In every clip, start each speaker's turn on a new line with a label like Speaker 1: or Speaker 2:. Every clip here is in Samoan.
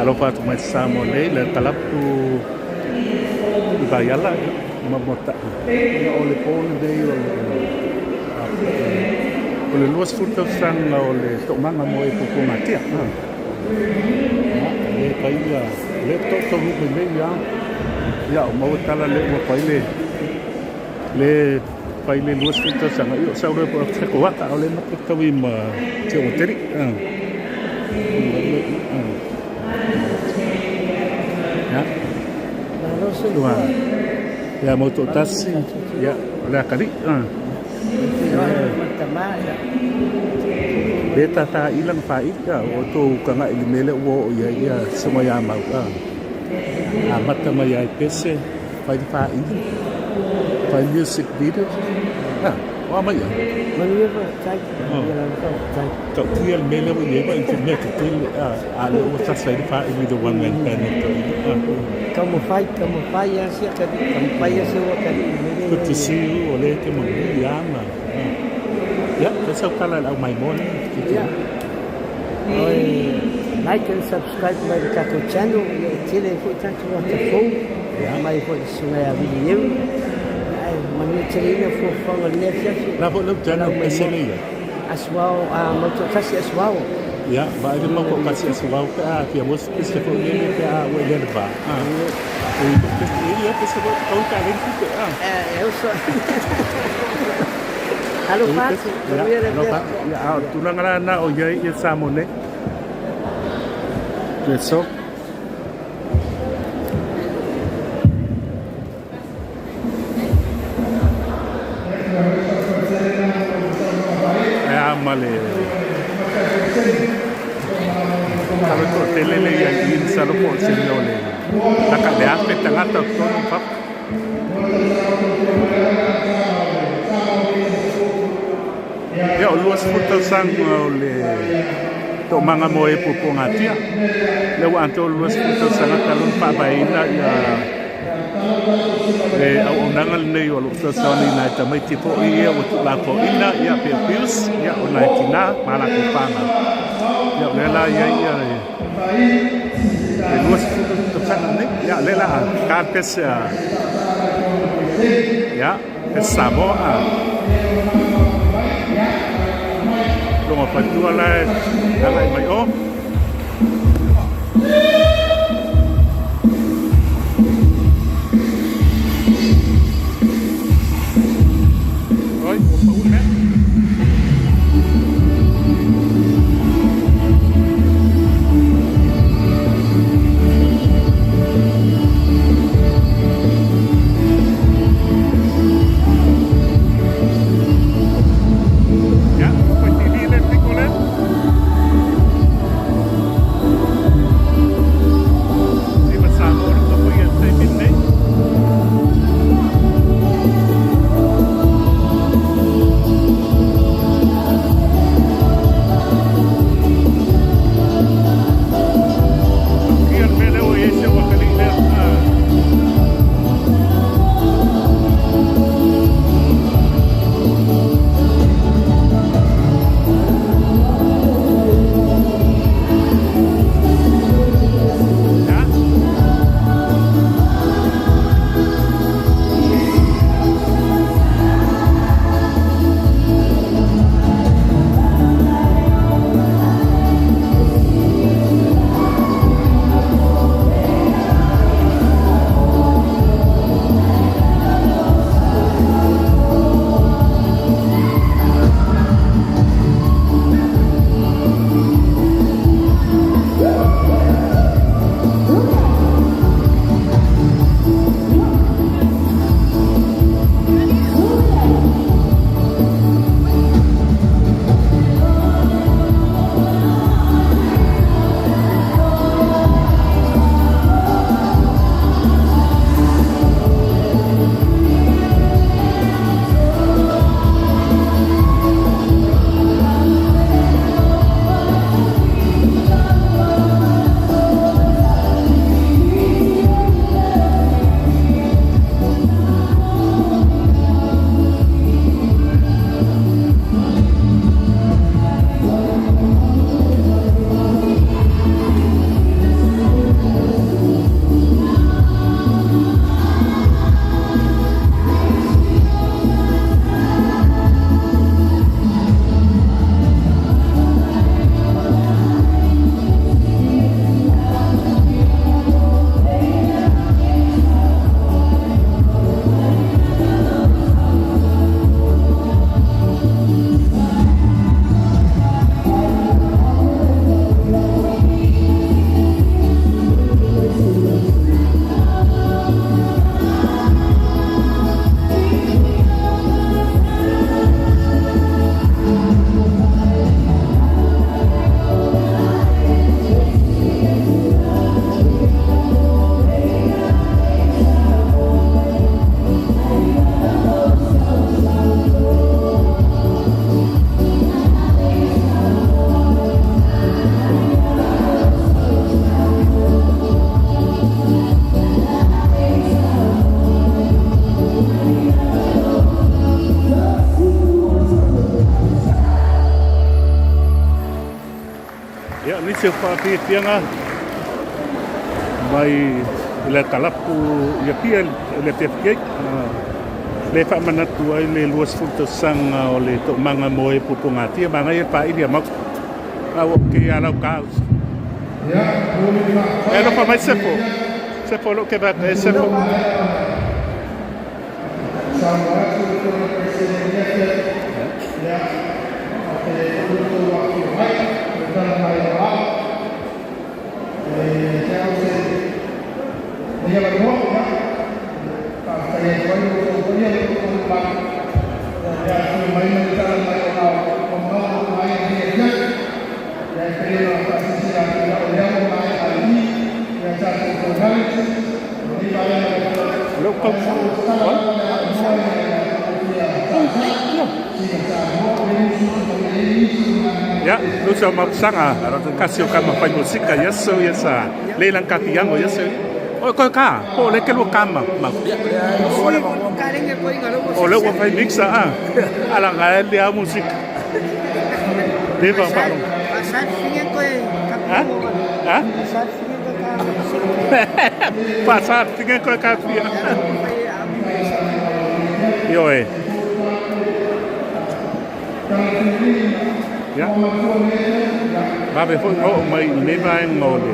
Speaker 1: Faatalofa atu mai Samoa nei le talapu i Vaiala ma Moata'i. Ia o le po lenei o le o le 20 tausaga o le toomaga mo e puapuagatia. Ia, le fai ia le taunuu mai nei ia. Ia o maua tala le ua fai le le fai le 20 tausaga ia o sau loa po o se koata o le ma taui ma te o teri. Ya. Ua. Ia mo toatasi. Ia, o le akali. Le tata ila na whaili a o tō ukanga i le mele ua o ia ia songa ia mau a. A mata mai ai pese, whai whaili, whai music video. A, o a mai ia.
Speaker 2: Manuia faafetai. Ia lava faafetai.
Speaker 1: Tautia le mea lea ua i ai ma i te mea tetele a lea ua sasa ai le faaili the one man band o toeaina.
Speaker 2: Taumafai, taumafai lava si atalii, taumafai lava si ou atalii i le mea lea.
Speaker 1: Good to see you, o lea e te manuia ma ia, fai sau tala i le au maimoa nei.
Speaker 2: Ia, oi, like and subscribe mai le tatou channel, ia e tele ai foi tatou ata fou, mai foi le susuga ia Willie Eu. Ae manuia tele ina fuafuaga o lenei afiafi.
Speaker 1: La foi lau channel pese nei ia.
Speaker 2: Asuao, a mau toatasi Asuao.
Speaker 1: Ia, vaai le mau toatasi Asuao pe a fia mo se pese foi lele pe a ua i lea le va. E ia pese foi tau ka le tupe a.
Speaker 2: E uso. Alofa atu, manuia le
Speaker 1: Alofa. Ia, a o tulaga la na o iai ia Samoa nei. Yes, so. Ae a ma le talo toatele le ia i masalo po o se mea o le laka le afe tagata o totonu o fafo. Ia o 20 tausaga o le toomaga mo e puapuagatia. Lea ua atoa le 20 tausaga talu ona faavaeina ia le auaunaga lenei o lo o fesoasoani i nai tamaiti foi ia ua tuulafoaiina ia pe abuse ia o nai tina ma latou fanau. Ia o lea la i ai ia le 20 tausaga lenei. Ia o lea la a ka pese a ia pese Samoa a longa fatua la e agai mai o. Oi, ua pau le mea. Ia, ua fai TV le piko lea. nisi o faafiafiaga mai i le kalapu i Apia i le afiafi nei, lea e faamanatu ai le 20 tausaga o le toomaga mo e puapuagatia. Manaia le faaili a Maota. A ua ok lava lau ka. E alofa mai Sefo. Sefo lou ke e Sefo. Lou pau. Ya, lu sa mapsanga kasi o kama fai musika yes so yes a le lang ka piango yes so. O ko ka, po le ke lu kama ma. O le ua fai mixa a. Ala nga le a musika. Le va pa. Ha? Ha? Pasar tinga koe ka fia. Ioe. Ia. Vave foi na oo mai i lenei vaega o le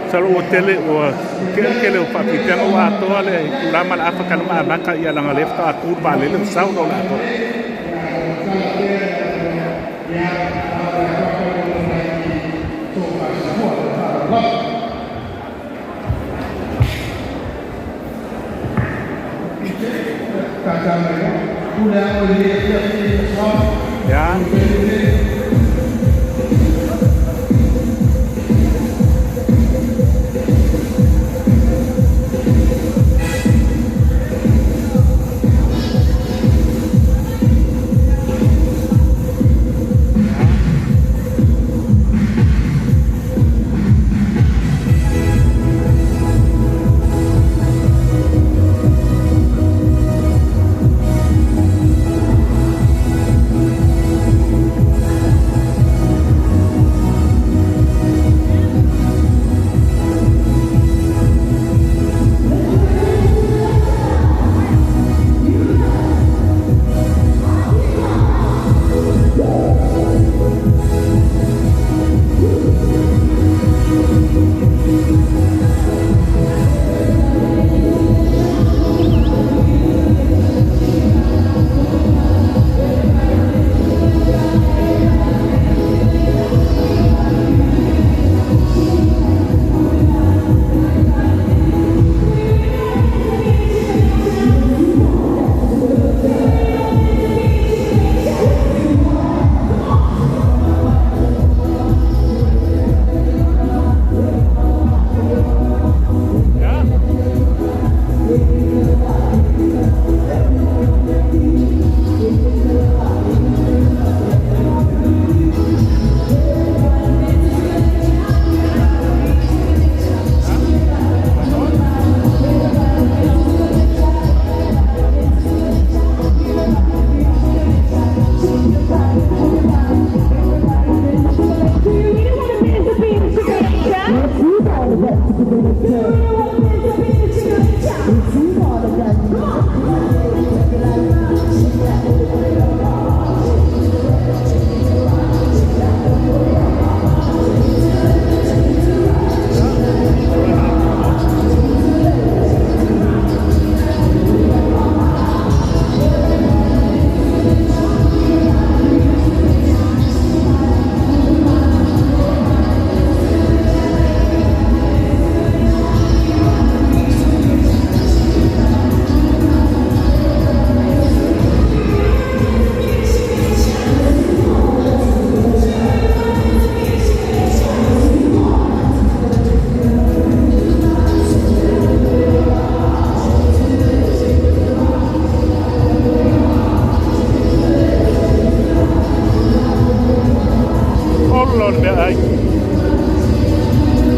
Speaker 1: Masalo ua tele ua tele o faapipega ua atoa le itula ma le afa talu ma amata ia leaga o lea faatoa tu le vaalele ua sau loa le atoa. Ia. Olo le mea ai.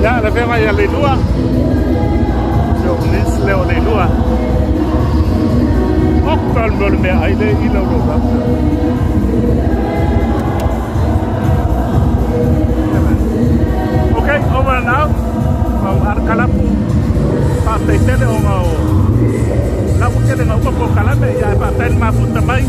Speaker 1: Ia, le feagai a Leilua. Si ou niece lea o Leilua. mea o le meaai lea i lau lou lau. Ok, over and out. From Arkalapu. Faafetai tele ona o la ua tele na uma polokalame ia e faafetai le mafuta mai.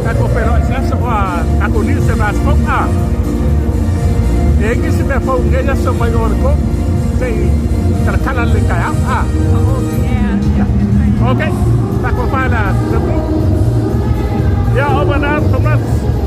Speaker 1: Tatou feiloai se aso a tatou niu se vasi fou. A e ai nisi mea fou i lenei aso mai o le kou se i talatala lelei taeao. A Ok, tatou fai la the group. Yeah, over and out from us.